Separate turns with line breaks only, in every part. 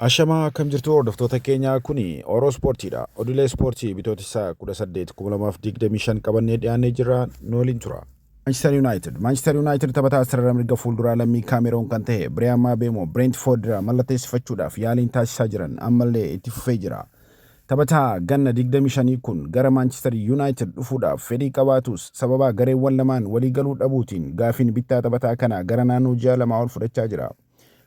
Ashamaa akkam jirtu hordoftoota keenyaa kuni Oro Ispoortiidha. Oduulee ispoortii bitootessa 18 2025 qabannee dhiyaannee jirra nu waliin tura. Manchester United Manchester United taphataa sarara mirga fuulduraa lammii Kaameroon kan ta'e Biriyaan Maabeemoo Brentford irraa mallatteessifachuudhaaf yaaliin taasisaa jiran ammallee itti fufee jira. Taphataa ganna 25 kun gara Manchester United dhufuudhaaf fedhii qabaatus sababa gareewwan lamaan waliigaluu dhabuutiin gaafiin bittaa taphataa kanaa gara naannoo ji'a lamaa ol fudhachaa jira.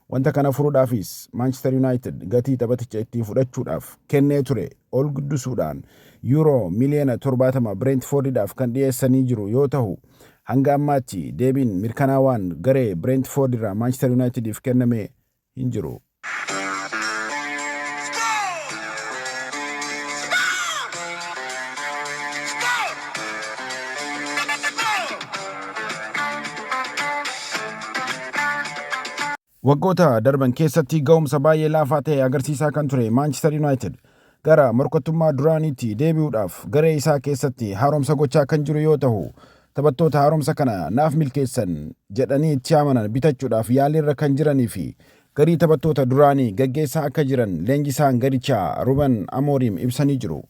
Wanta kana furuudhaafis Manchester United gatii taphaticha ittiin fudhachuudhaaf kennee ture ol guddisuudhaan Yuuroo miliyoona 70 Brentfordidhaaf kan dhiyeessanii jiru yoo tahu hanga ammaatti deebiin mirkanaawaan garee Brentford irraa Manchester Unitediif kenname hin jiru. Waggoota darban keessatti ga'umsa baay'ee laafaa ta'e agarsiisaa kan ture Manchester United gara morkattummaa duraaniitti deebi'uudhaaf garee isaa keessatti haaromsa gochaa kan jiru yoo ta'u taphattoota haaromsa kana naaf milkeessan jedhanii itti amanan bitachuudhaaf yaaliirra kan jiranii fi garii taphattoota duraanii gaggeessaa akka jiran leenjisaan garichaa Ruben Amorim ibsanii jiru.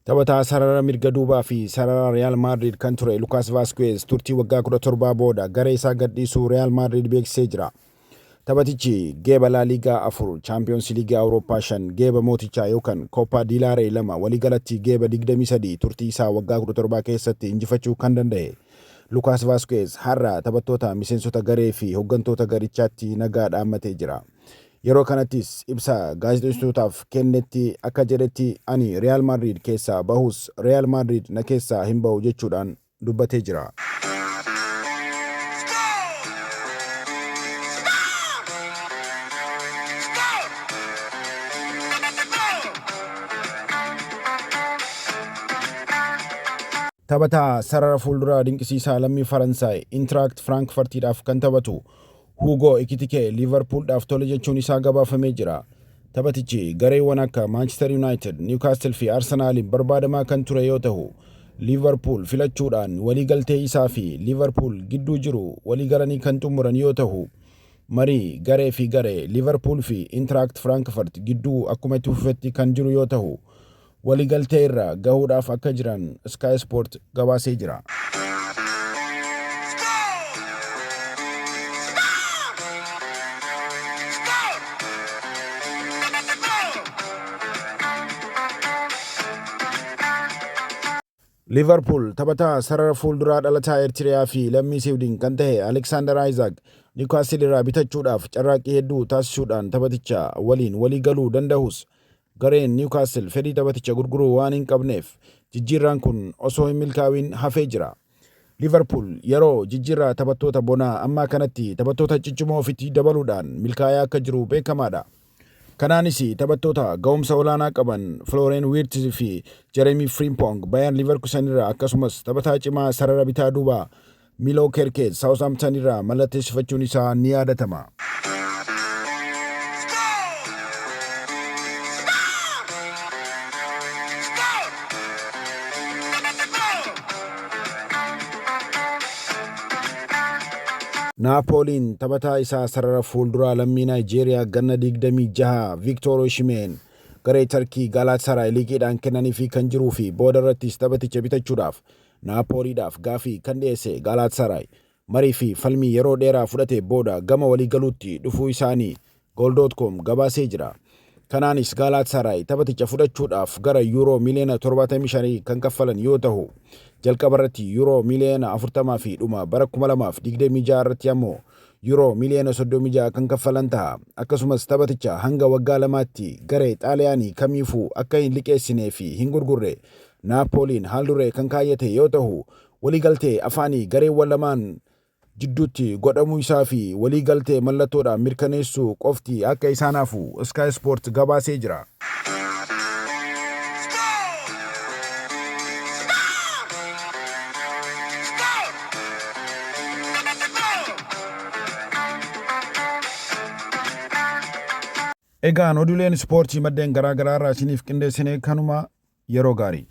Taphataa sarara mirga duubaa fi sarara Real Madrid kan ture Lucas Vazquez turtii waggaa 17 booda garee isaa gadhiisuu Real Madrid beeksisee jira. Taphatichi geeba Laa Liigaa 4, Chaampiyoonsi Liigii Awurooppaa 5, geeba mootichaa yookan Kooppaa Diilaarey 2 waliigalatti geeba 23 turtii isaa waggaa 17 keessatti injifachuu kan danda'e Lukaas Vaasquez har'a taphattoota, miseensota garee fi hoggantoota garichaatti nagaa dhaammatee jira. Yeroo kanattis ibsa gaazexeessitootaaf kennetti akka jedhetti ani Riyaal Maadriid keessaa bahus Riyaal Maadriid na keessaa hin bahu jechuudhaan dubbatee jira. Taphataa sarara fuulduraa dinqisiisaa lammii Faransaay Intiraakt Firaankfartiidhaaf kan taphatu Huugoo Ikitikee Liivarpuuldhaaf tole jechuun isaa gabaafamee jira. Taphatichi gareewwan akka Maanchister Yuunaayitid, Niwkaastil fi Arsenaaliin barbaadamaa kan ture yoo tahu, Liivarpuul filachuudhaan waliigaltee isaa fi Liivarpuul gidduu jiru waliigalanii kan xumuran yoo tahu, marii garee fi garee Liivarpuul fi Intiraakt Firaankfart gidduu akkuma itti fufetti kan jiru yoo tahu, waliigaltee irra gahuudhaaf akka jiran Sky Sport gabaasee jira. Liivarpuul taphataa sarara fuulduraa dhalataa Eertiriyaa fi lammii Siwidin kan tahe Aleksaandar Ayizaak Niwkaastil irraa bitachuudhaaf carraaqqii hedduu taasisuudhaan taphaticha waliin walii galuu dandahus Gareen Niwkaastil fedhii taphaticha gurguruu waan hin qabneef jijjiirraan kun osoo hin milkaa'in hafee jira. Liivarpuul yeroo jijjiirraa taphattoota bonaa ammaa kanatti taphattoota ciccimoo ofitti dabaluudhaan milkaa'aa akka jiru beekamaadha. Kanaanis taphattoota ga'umsa olaanaa qaban Flooren Wiirtz fi Jeremii Frimpong Bayern Leverkusen irraa akkasumas taphataa cimaa sarara bitaa duubaa Miloo Kerkeez Saawuzhamptan irraa mallatteessifachuun isaa ni yaadatama. Naapooliin taphataa isaa sarara fuulduraa lammii Naayijeeriyaa ganna 26 Viiktoor Oshimeen garee Tarkii Gaalaatsaraay liqiidhaan kennaniifii kan jiruu fi booda irrattis taphaticha bitachuudhaaf Naapooliidhaaf gaafii kan dhiyeesse Gaalaatsaraay marii fi falmii yeroo dheeraa fudhate booda gama waliigaluutti dhufuu isaanii Goal.com gabaasee jira. Kanaanis Gaalaatsaraay taphaticha fudhachuudhaaf gara Yuuroo miliyoona 75 kan kaffalan yoo tahu jalqaba irratti Yuuroo miliyoona 40 fi dhuma bara 2026 irratti ammoo Yuuroo miliyoona 36 kan kaffalan taha. Akkasumas taphaticha hanga waggaa lamaatti garee Xaaliyaanii kamiifuu akka hin liqeessinee fi hin gurgurre Naappooliin haalduree kan kaayyate yoo tahu, waliigaltee afaanii gareewwan lamaan jidduutti godhamuu isaa fi waliigaltee mallattoodhaan mirkaneessuu qofti akka isaan hafu Sky Sport gabaasee jira. Egaan oduuleen ispoortii maddeen garaa garaa irraa isiniif qindeessine kanuma. Yeroo gaarii.